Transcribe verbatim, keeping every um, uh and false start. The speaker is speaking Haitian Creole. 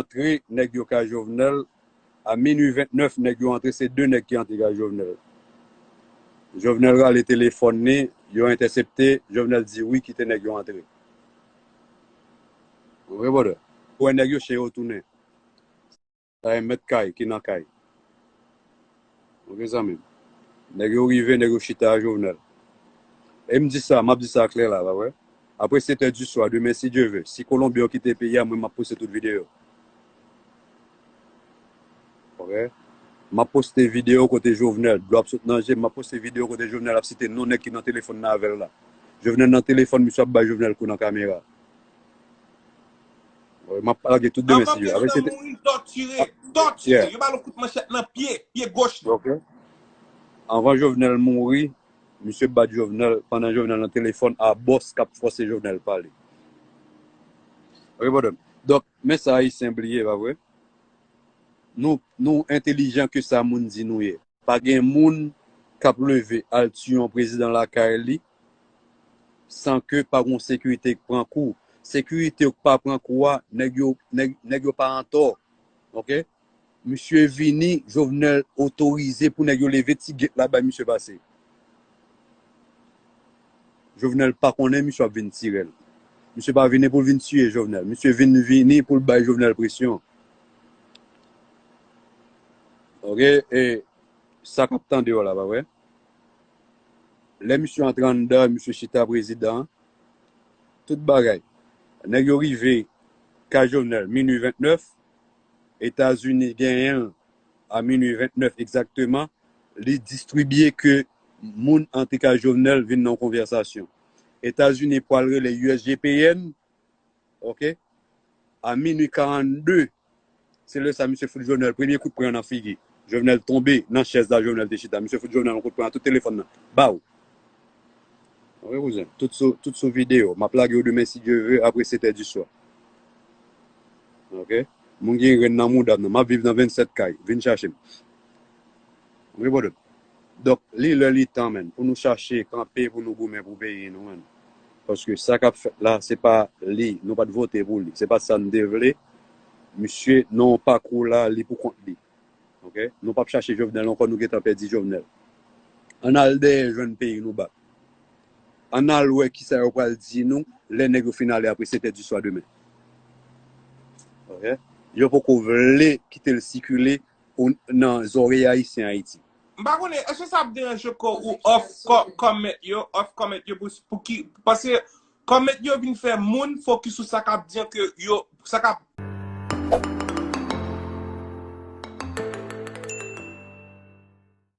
antre nèg yo kay Jovenel. A minui vennèf, nèg yo antre, se de nèg ki antre kay Jovenel. Jovenel rale telefòn li, yo entèsepte, Jovenel di wi, kite nèg yo antre. Ou konprann, brother? Ou wè nèg yo, chen yo tounen. Sa e mèt kay ki nan kay. Ok, zanmi m. Nèg yo rive, nèg yo chita a Jovenel. E m di sa, m ap di sa klè la, pa vre? Apre sèt è di swa, demen, si Dye ve, si Kolonbyen yo kite peyi a, mwen, m ap poste tout videyo. Ok? M ap poste videyo kote Jovenel, dlo ap sot nan je, m ap poste videyo kote Jovenel ap site non nèg ki nan telefòn nan avè l la. Jovenel nan telefòn, misye ap bay Jovenel kou nan kamera. Wi, m ap lage tout demen, si Dye ve. Apre, se te mouri, tòtire, tòtire. Yo ba l yon kout manchèt nan pye, pye goch li. Ok. Anvan Jovenel mouri, misye bat Jovenel, pandan Jovenel nan telefòn a bòs k ap fòse Jovenel pale. Ok, brother. Donk, men sa Ayisyen bliye, pa vre? Nou, nou entelijan ke sa moun di nou ye. Pa gen moun k ap leve al tiye yon prezidan lakay li san ke pa gon sekirite k pran kou. Sekirite yo k pa pran kou a, nèg yo, nèg, nèg yo pa antò. Ok? Misye vini, Jovenel otorize pou nèg yo leve ti get la bay misye pase. Jovenel pa konnen misye ap vin tire l. Misye pa vini pou l vin tiye Jovenel. Misye vin vini pou l bay Jovenel presyon. Ok? E sa k ap tande yo la, pa vre? Lè misye antre anndan, misye chita prezidan, tout bagay. Nèg yo rive kay Jovenel, minui vennèf, Etazini genyen l a minui vennèf egzakteman, li distribye ke moun antre kay Jovenel vin nan yon konvèsasyon. Etazini pral rele U S G P N, ok, a minui karannde, se lè sa misye fout Jovenel premye kout pwen nan figi. Jovenel tonbe nan chèz la Jovenel te chita. Misye fout Jovenel yon kout pwen nan tout telefòn nan. Baw! Ok, kouzen. Tout sou, tout sou videyo. M ap lage yo demen, si Dye ve, apre sèt è di swa. Ok? Moun gen grenn nan mouda m nan. M ap viv nan vennsèt kay. Vin chache m. Ok, brother? Donk, li lè li tan, menn, pou nou chache kanpe, pou nou goumen pou peyi nou, menn. Paske sa k ap fèt la, se pa li. Nou pa t vote pou li. Se pa sa n te vle. Misye, nan yon pakou la, li pou kont li. Ok? Nou p ap chache Jovenel ankò, nou gentan pèdi Jovenel. Ann al dèyè jwenn peyi nou bak. Ann al wè kisa yo pral di nou lè nèg yo fin ale apre sèt è di swa demen. Ok? Yo poko vle kite l sikile o, nan zòrèy Ayisyen Ayiti. M pa konnen, èske sa ap deranje kò ou off co-, comment yo, off comment yo pou, pou ki, paske comment yo vin fè moun fokis sou sa k ap di an ke yo, sa k ap